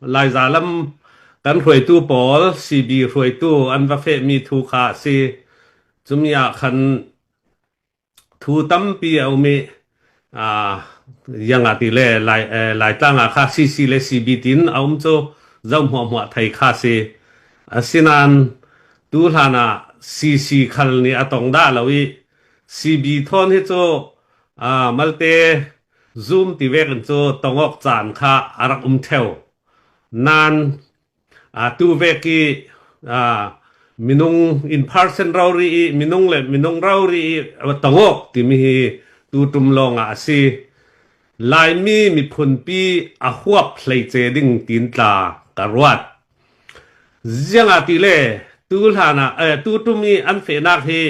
Laiza lam kan hruaitu pawl CB hruaitu an va fehmi thu kha a si. Cumi ah khan Thu tampi a um i iang ah ti le Laitlang ah kha CC le CB tin a um cu zoh hmuahhmuah thei kha si. Asinain tu hlan ah CC khal nih a tong dah lo i CB thawn hi cu malte zum ti vek in cu tongawk caan kha a rak um theo. Nain Tu vek i minung in person rori i minung le minung rori i tongawk timi hi tutum lawng ah a si. Laimi miphunpi a huap hleice ding tin tla ka ruat. Ziangah ti le tu hlan ah eh, tutum i an fehnak hi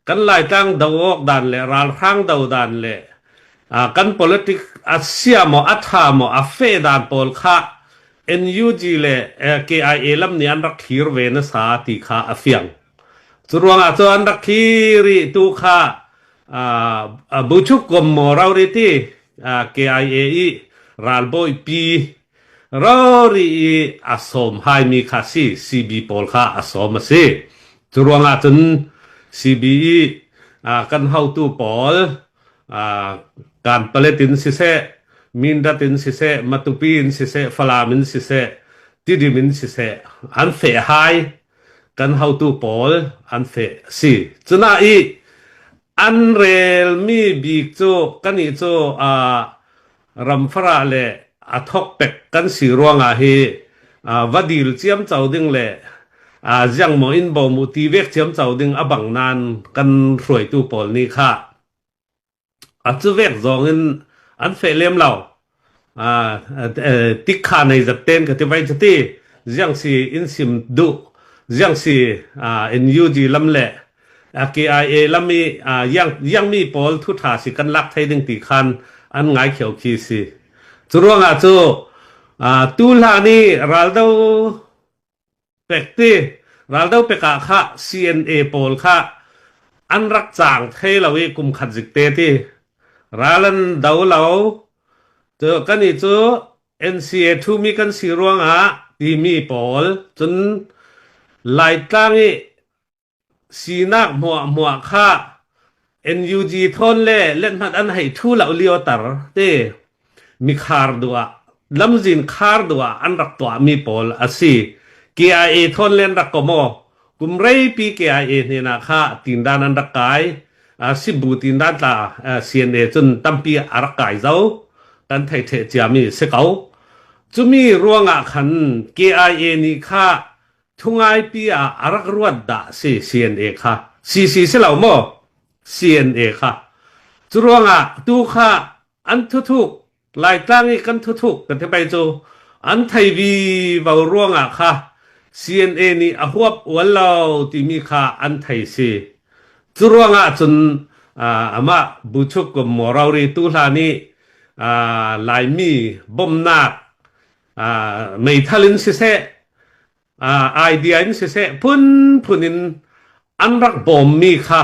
kan Laitlang do awk dan le ralhrang do dan le kan politic a sia maw a tha maw a fe dan pawl kha NUG le KIA lam nih an rak thlir ve nasa ti kha a fiang. Cu ruangah cun an rak thlir i tu kha Buchuk kom maw rori ti KIA i ralbawi pi rori i a sawm haimi kha si CB pawl kha a sawm a si. Cu ruangah cun CB i kan hotu pawl Kanpalet in siseh, Mindat in siseh, Matupi in siseh, Falam in siseh, Tidim in siseh, an feh hai. Kan hotu pawl an feh a si. Cuna i an relmi bik cu kanih cu ramfarah le a thok pek kan si ruangah hi va dil ciam co ding le ziang maw in bawm u ti vek ciam co ding a bang nan kan hruaitu pawl nih kha a cu vek zong in an feh lem lo. Tik kha nei zat ten ka ti vai ti ziang si in sim duh ziang si NUG lam le KIA lam i yang mi pawl thu tha si kan lak thei ding ti khan an ngai khio khi si. Cu ruangah cu tu hlan i raldo pek ti raldo pek ah kha CNA pawl kha an rak cang thei lo i kum khat zik te ti ral an do lo cu kan i cu NCA thumi kan si ruangah timi pawl cun Laitlang i sinak hmuahhmuah kha NUG thawn le lethmat an hei thu lo lio tar ti mi khar duh ah lamzin khar duh ah an rak tuahmi pawl a si. KIA thawn le an rak ko maw? Kum reipi KIA hnenah kha tindan an rak kai. Sibu tindan tla CNA cun tampi a rak kai zo. Kan thei theh ciami si ko. Cumi ruangah khan KIA nih kha thungaipi ah a rak ruat dah si CNA kha. CC si lo maw? CNA kha. Cu ruangah tu kha an thuthuk Laitlang i kan thuthuk kan ti pei cu an thei vi vo ruangah kha CNA nih a huap ual lo timi kha an thei si. Cu ruangah cun amah Buchuk kum Morari tu hlan i Laimi bawmhnak meithal in siseh idea in siseh phunphun in an rak bawmmi kha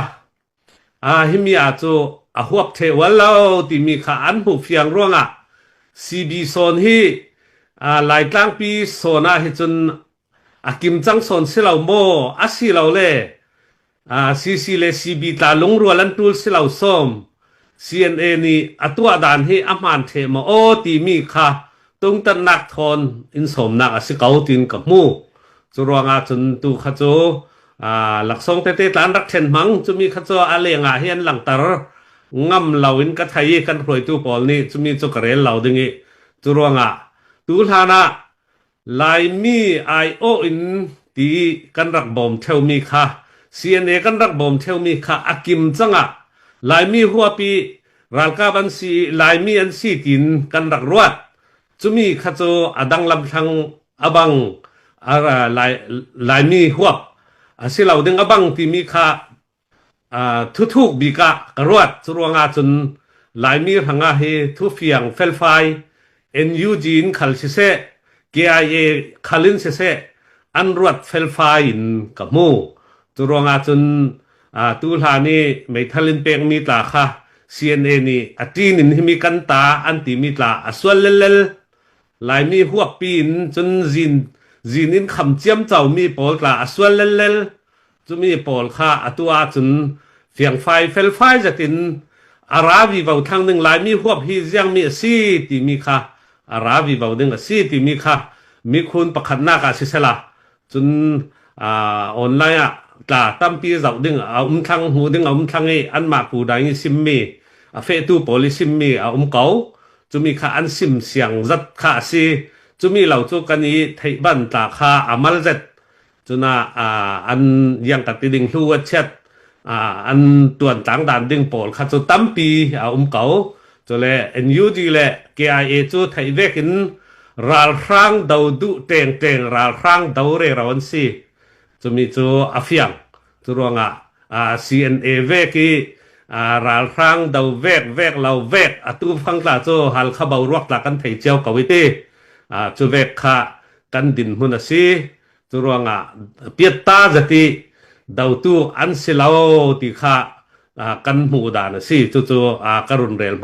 Himi ah cu a huap ṭheh ual lo timi kha an hmuh fiang ruangah CB sawn hi Laitlangpi sawn ah hi cun a kimcang sawn si lo maw a si lo le CC le CB tla lungrual an ṭul si lo sawm CNA nih a tuah dan hi a hmaan ṭheh maw aw timi kha tungtannak thawn in sawmnak a si ko tiin ka hmu. Cu ruangah cun tu kha cu laksawng tete tla an rak ṭhen hmang. Cumi kha cu a lengah hi an langhter ngam lo in ka thei i kan hruaitu pawl nih cumi cu ka rel lo ding i cu ruangah tu hlan ah Laimi aiawh in ti kan rak bawm ṭheumi kha CNA kan rak bawm ṭheumi kha a kim cangah Laimi huapi ralkap an si i Laimi an si tiin kan rak ruat. Cumi kha cu a dang lamthlang a bang Laimi huap a si lo ding a bang timi kha Thuthuk bik ah ka ruat. Cu ruangah cun Laimi hrangah hi thufiang felfai NUG in khal siseh, KIA khal in siseh an ruat felfai in ka hmu. Cu ruangah cun tu hlan i meithal in pekmi tla kha CNA nih a ṭin in himi kan ta an timi tla a sual lellel. Laimi huappi in cun zin zin in kham ciamco mi pawl tla a sual lellel. Cumi pawl kha atu ahcun fiangfai felfai zetin a ra vivo thang ding Laimi huap hi ziangmi a si timi kha a ra vivo ding a si timi kha mikhun pakhatnak ah sisela cun online ah tla tampi zoh ding a um thlang hmuh ding a um thlang i anmah ku dang i simmi a fehtu pawl i simmi a um ko. Cumi kha an sim siang zat kha a si. Cumi lo cu kan i theih ban tla kha a mal zet. Cuna an iang ka ti ding hlu a chiat an tuan tlang dan ding pawl kha cu tampi a um ko. Cule NUG le KIA cu theih vek in ralhrang do duh tengteng ralhrang do rero an si. Cumi cu a fiang. Cu ruangah CNA vek i ralhrang do vek vek lo vek atu fang tla cu Halkha boruak tla kan thei cio ko i ti. Cu vek kha kan dinhmun a si. Cu ruangah piatta zati dotu an si lo ti kha kan hmuh dan a si. Cucu ka run rel.